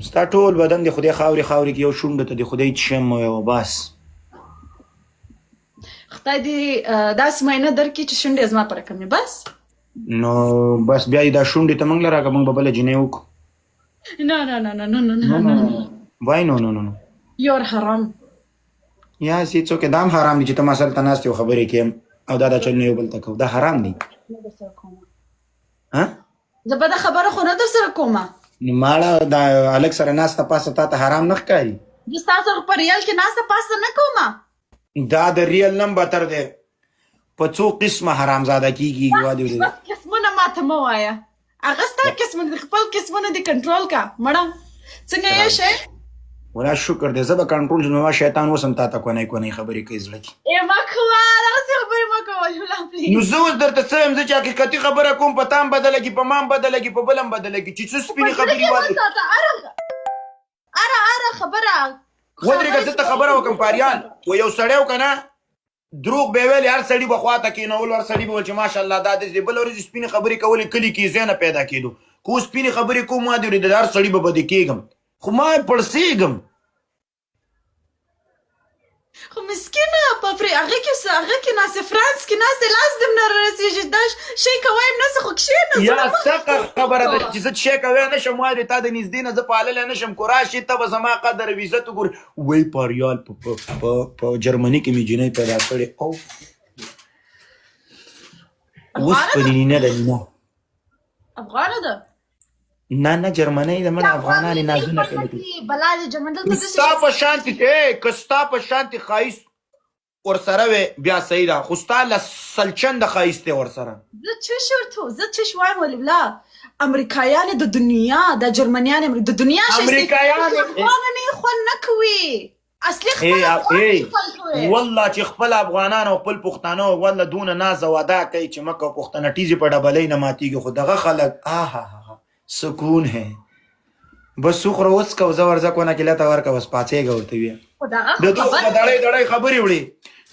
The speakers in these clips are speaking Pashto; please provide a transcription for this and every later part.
ستا ټول بدن د خدای خاورې خاورې کې، یو شونډه ته د خدای هیڅ شی مه وایه، بس. خدای دې داسې ماینه درکړي چې شونډې زما پر کمې، بس. نو بس بیا دا شونډې ته موږ له راکړه، موږ به بله جینۍ وکړو. نه نه نه نه نه نه نه نه. وای نو نو نو نو. یور حرام. یا سي څوک دام حرام دي چې ته ما سره ته ناست یو خبرې کوم او دا دا چلونه یو بل ته کوو، دا حرام دي. نه درسره کوم. ها؟ زه بده خبره خو نه درسره کوم. نو ماړه دا هلک سره ناسته پاسته تا ته حرام نه ښکاري؟ زه ستا سره په ریال کې ناسته پاسته نه کوم. دا د ریل نم بتر دی، په څو قسمه حرامزاده کیږي. وادي ورې. بس قسمونه ماته مه وایه، هغه ستا قسمونه دي، خپل قسمونه دي کنټرول کا. مړه څنګه یې شې؟ ولا شکر دی، زه به کنټرول شم. ما شیطان وسم تا ته کونۍ کونۍ خبرې کوي زړه کې. ای مه کوه دغسې خبرې مه کوه ولا پلیز. نو زه اوس درته څه وایم؟ زه چې حقیقتي خبره کوم په تا هم بده لګي، په ما هم بده لګي، په بل هم بده لګي، چې څه سپینې خبرې وایي. اره اره خبره ودرېږه، زه ته خبره وکړم. پاریال و یو سړی و که نه، دروغ به ویل، هر سړي به خواته کېنول، هر سړي به ویل چې ماشاءالله دا داسې دی. بله ورځ یې سپینې خبرې کولې، کلي کې یې ځای نه پیدا کېدو. که اوس سپینې خبرې کوم ما دې د هر سړي به بدې کېږم، خو ما پړسېږم. خو مسکینه په فري هغه کې څه، هغه کې ناست، فرانس کې ناست، لاس دې نه رسېږي، دا شی کوی نه څه، خو کښېنه. یا سقه خبره ده چې زه شی کوی نه شم، وایي تا د نږدې نه زه پاللی نه شم، که راشې ته به زما قدر او عزت وګورې. وایي پاریال په جرمني کې مې جینۍ پیدا کړې او اوس په نینه ده. نینه افغانه ده؟ نه نه، جرمنۍ ده. مړه افغانانې نازونه کوي. بلا دې جرمن دلته. ستا په شانتې که ستا په شانتې ښایست ورسره وی بیا صحیح ده، خو ستا له سلچنده ښایست دی ورسره. زه چش ورته، زه چش وایم ولې ولا امریکایان د دنیا د جرمنیان د دنیا امریکایان افغانان خوند نه کوي، اصلي خپل افغان. والله چې خپل افغانان او خپل پښتانه والله دونه ناز او ادا کوي چې مکه پښتنه ټیزې په ډبلۍ نه ماتیږي، خو دغه خلک آها ها سکون هې. بس وخوره وڅکه او زه ورځه کونه کې لته ورکه، بس پاڅېږه ورته ویه. د دوی خو به دړۍ دړۍ خبرې وړي،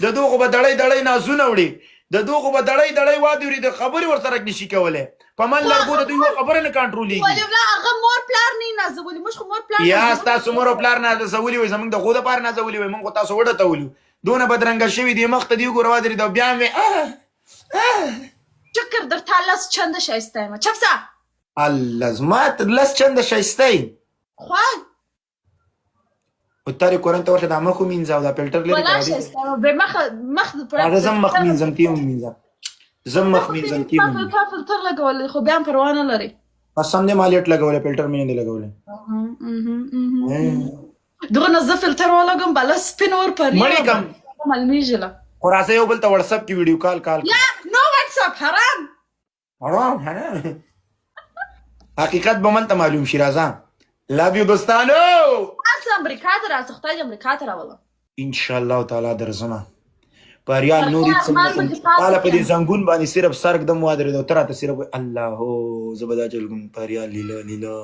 د دوی خو به دړۍ دړۍ نازونه وړي، د دوی خو به دړۍ دړۍ وادي وړي، د خبرې ورسره نشي کولی. په من لرګو د دوی خبره نه کنټرولېږي. ولې هغه مور پلار نه نازولي؟ موږ خو مور پلار. یا ستاسو مور او پلار نازولي وي، زموږ د غو دپاره نازولي وي؟ موږ خو تاسو وډتولو، دونه بدرنګه شوي دي، مخ ته دې وګوره وادرې دا بیا مې. شکر درته لس چنده ښایسته یم، چپ سه. الله زما تر لس چنده ښایسته یې. خوا او ترې کورن ته ورشه، دا مخ ومینځه او دا فلټر لرې ولا کړه. ښایسته یم، به مخ مخ پر راځه زه مخ مینځم، تی ومینځه، زه مخ مینځم، تی ومینځه. تا فلټر لګولی خو بیا هم پروا نه لري. قسم دې مالیټ لګولی، فلټر مې نه دی لګولی. دغه نه زه فلټر ولګم بله سپین ور پرې مړې کم معلومیږي له. خو راځه یو بل ته وټساپ کې ویډیو کال کال. یا نو واتساپ حرام. حرام حرام. حقیقت به ملته معلوم شي. راځه لভ یو دوستانو. تاسو امریکا ته راځه، خدای دې امریکا ته راوله. ان شاء الله تعالی درځم. پریال نوري څنګه تعالی په دې زنګون باندې صرف سر ږدم وادرېد او ته راته صرف الله هو زه به دا چل کوم. پریال لیلا لیلا.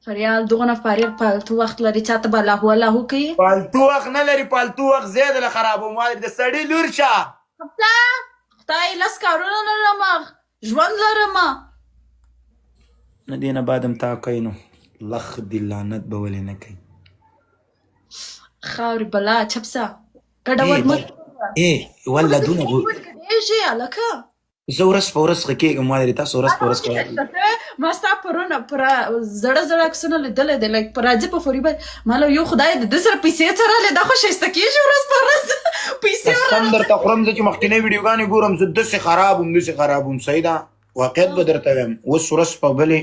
فریال دغه فارغ پالتو وخت لري، چاته به الله الله کوي؟ پالتو وخت نه لري، پالتو وخت زیاده له خرابوم. وادرې د سړي لور شه. خدای لس کارونه لرم، ژوند لرم. نه دې نه بعد هم تا کوي نو لخ دې لعنت به ولې نه کوي؟ خاورې بلا چپ سه، ګډوډ مه. ای والله دونه ګډېږي هلکه. زه ورځ په ورځ ښه کېږم وایي، تاسو ورځ په ورځ ښه. ما ستا پرون پر زړه زړه عکسونه لیدلې دي، لایک پر راځي په فوري به مالا یو خدای د ده سره پیسې څه راغلې، دا خو ښایسته کېږي ورځ په ورځ پیسې. قسم درته خورم زه چې مخکینۍ ویډیوګانې ګورم زه داسې خراب وم، داسې خراب وم. صحیح ده، واقعیت به درته وایم، اوس ورځ په بلې.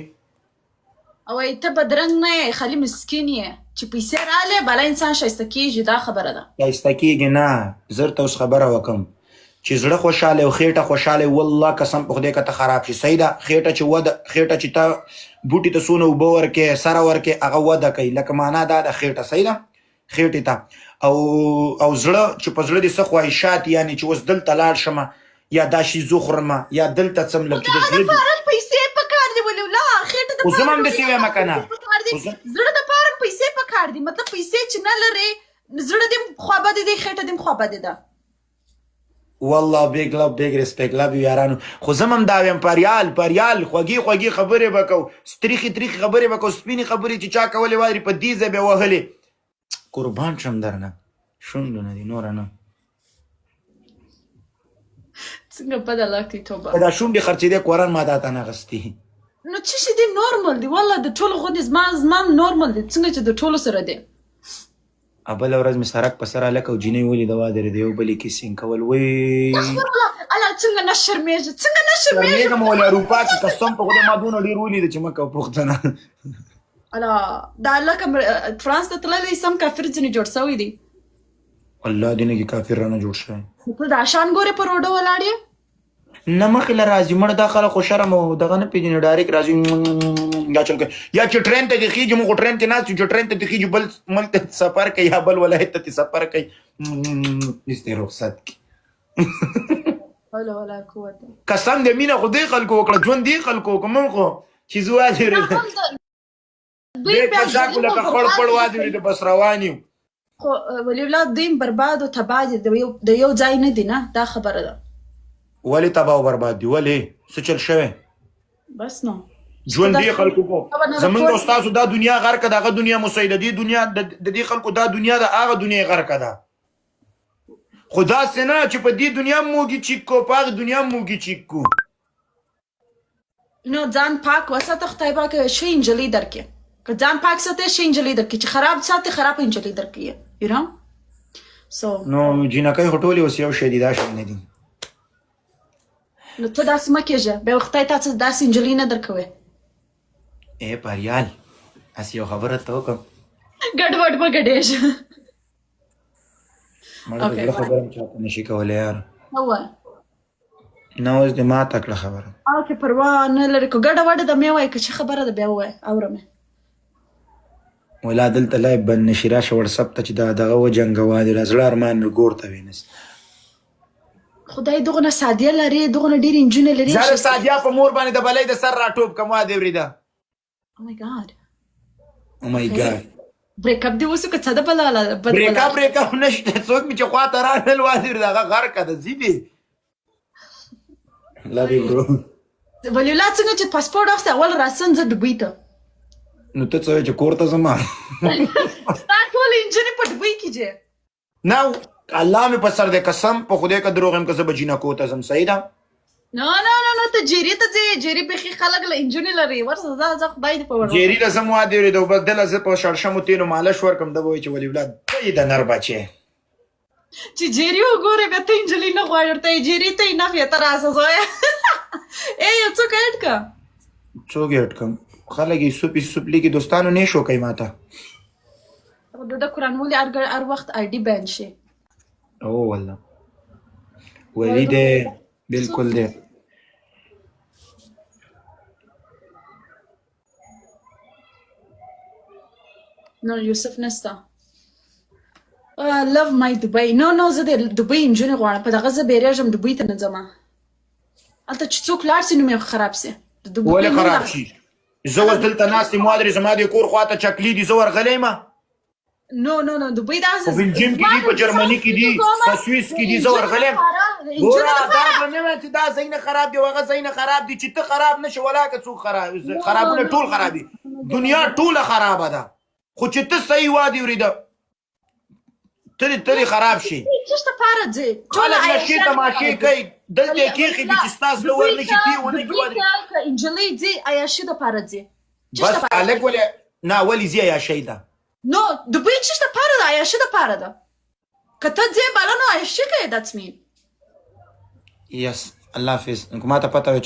او ته بدرنګ نه یې، خالي مسکین یې، چې پیسې رالې بلا انسان ښایسته کېږي، دا خبره ده. ښایسته کېږي نه، زه درته اوس خبره وکم چې زړه خوشاله او خېټه خوشاله، والله قسم په خدای که ته خراب شې. صحیح ده، خېټه چې وده، خېټه چې ته بوټي ته څونه اوبه ورکې سره ورکې هغه وده کوي، لکه معنا دا ده خېټه. صحیح ده، خېټې ته او او زړه چې په زړه دې څه خواهشات، یعنې چې اوس دلته لاړ شم یا دا شیز وخورم یا دلته څم لم چې د زړه دپاره پیسې پکار دي. ولې ولا خېټه د خو زه هم داسې وایم که نه؟ زړه دپاره پیسې پکار دي، مطلب پیسې چې نه لرې زړه دې خوابدې دی، خېټه دې خوابدې ده. والله بیګ لو بیګ ریسپیکټ لو یو یارانو. خو زه هم دا وایم، پریال پریال خوږې خوږې خبرې به کو، تریخې تریخې خبرې به کو، سپینې خبرې چې چا کولې وایي په دې ځای به وهلې. قربان شم درنه، شونډو نه دي نوره نه. څنګه بده لګي، توبه. دا شونډې خرڅېدې، قرآن ما دا ته نه غستې. نو چې شي دي نورمال دي، والله د ټولو غوندې زما نورمال دي، څنګه چې د ټولو سره دي. بله ورځ مې سرک په سر هلک او جینۍ ولیده، وادرېده، یو بل یې کیسینګ کول. وی الله، څنګه نه شرمېږي، څنګه نه شرمېږي؟ شرمېږم ولې؟ اروپا کې قسم په خدای ما دونه ډېر ولیده چې مه کوه پوښتنه. الله، دا هلک فرانس ته تللی، سم کافر ځینې جوړ شوی دی. الله دې نه کړي کافر رانه جوړ شوی. ته دا شان ګورې په روډو ولاړ یې. نه مخې له راځي مړه، دا خلک خو شرم او دغه نه پېژني، ډایرکټ راځي دا چل کوي. یا چې ټرین ته دې خېژي، موږ خو ټرین کې ناست یو، چې ټرین ته دې خېژي بل ملک ته سفر کوي یا بل ولایت ته سفر کوي، نشته رخصت کې. حول ولا قوت. قسم دې مینه خو دې خلکو وکړه، ژوند دې خلکو وکړه، موږ خو چې ځو وادي دوی بیا ساکو لکه خړ پړ وادي بس روان یو. خو ولی الله دوی برباد او تباه دي، د یو ځای نه دي نه، دا خبره ده. ولې تباه او برباد دي؟ ولې څه چل شوی؟ بس نو ژوند دې خلکو کو زمونږ او ستاسو دا دنیا غرقه ده، هغه دنیا مو صحیح ده. دې دنیا د دې خلکو دا دنیا ده، هغه دنیا یې غرقه ده. خو داسې نه چې په دې دنیا موږي چیک کو، په هغه دنیا موږي چیک کو. نو ځان پاک وساته، خدای پاک ښه نجلۍ درکړي. که ځان پاک ساتې ښه نجلۍ درکړي، چې خراب ساتې خراب نجلۍ درکړي، you know so. نو جینکۍ خو ټولې اوس یو شی دي، دا شی نه دي. نو ته داسې مه کېږه، بیا خدای تا ته داسې نجلۍ نه درکوي. ای پریال، هسې یو خبره ته وکړم. ګډوډ مه ګډېږه. مړه د زړه خبره هم چاته نشي کولی یار. ووایه. نه اوس دې ماته کړه خبره. اوکې، پروا نه لري، که ګډه وډه ده مې وایه، که څه خبره ده بیا ووایه، اورم یې. ولا دلته لایف بند نشي، راشه وټساپ ته چې دا دغه وجنګوه، د زړه ارمان مې ګور ته وینس. خدای دغونه سادیه لري، دغونه ډېرې نجونې لري. زه د سادیا په مور باندې د بلۍ د سر راټوپ کوم، وادې ورېده. Oh my God. Oh my God. بریک اپ دی وسو که څه ده بلا بد؟ بریک اپ بریک اپ نشته، څوک مې چې خواته رانل وادې ورېده، هغه غرقه ده، ځي دې. Love you bro. ولی الله، څنګه چې پاسپورت واخیستی اول راسن زه دوبۍ ته. نو ته څه وایې چې کور ته ځم؟ ستا ټولې نجونې په دوبۍ کې دي. نه الله مې په سر دی، قسم په خدای که دروغ یم، که زه به جینکو ته ځم، صحیح ده؟ نه نه نه نه، ته جیری ته ځې، جیری بیخي خلک له نجونې لري. ورسه ځه ځه، خدای دې په ور. جیری له ځم وادې ورېده، بس دله زه په شړشمو تېلو مالش ورکړم، ده به وایي چې ولي الله دی د نر بچی. چې جیری وګورې بیا ته نجلۍ نه غواړې، ورته یې جیری ته enough یې، ته راسه زویه. ای یو څوک اډ که. څوک یې اډ کړم؟ خلک یې سوپ سوپ لیکي، دوستانو نه شو کوي ماته. د قرآن ولې هر وخت آی ډي بین شي. او والله ولی دی، بالکل دی. نو یوسف نستا. لو مای دوبۍ. نو نو زه د دوبۍ نجونې غواړم، په دغه زه بیریږم، دوبۍ ته نه ځم. هلته چې څوک لاړ شي نو مې خراب شي. د دوبۍ ولې خراب شي؟ زه اوس دلته ناست یم، وادرې زما د کور خواته چکلي دي، زه ورغلی یم. نو نو نو دوبۍ داسې په بلجیم کې دي، په جرمني کې دي، په سویس کې دي، زه ورغلی یم. ګوره دا به نه وایې چې دا ځایونه خراب دي او هغه ځایونه خراب دي، چې ته خراب نه شې ولاکه څوک خراب. خرابونه ټول خراب دي، دنیا ټوله خرابه ده، خو چې ته صحیح وادي ورېده ترې ترې خراب شي. څه لپاره ځې؟ خلک نشې تماشې کوي، دلته یې کېښي دي چې ستا زړه ور نه شي، پې ونه کړي وادرې. نجلۍ ځي عیاشي دپاره ځي. بس هلک ولې نه ولې ځي عیاشۍ ته؟ نو دوبۍ څه دپاره ده؟ عیاشي دپاره ده. که ته ځې بالا نو عیاشي کوې، that's mean. یس، الله حافظ. ما ته پته وه چې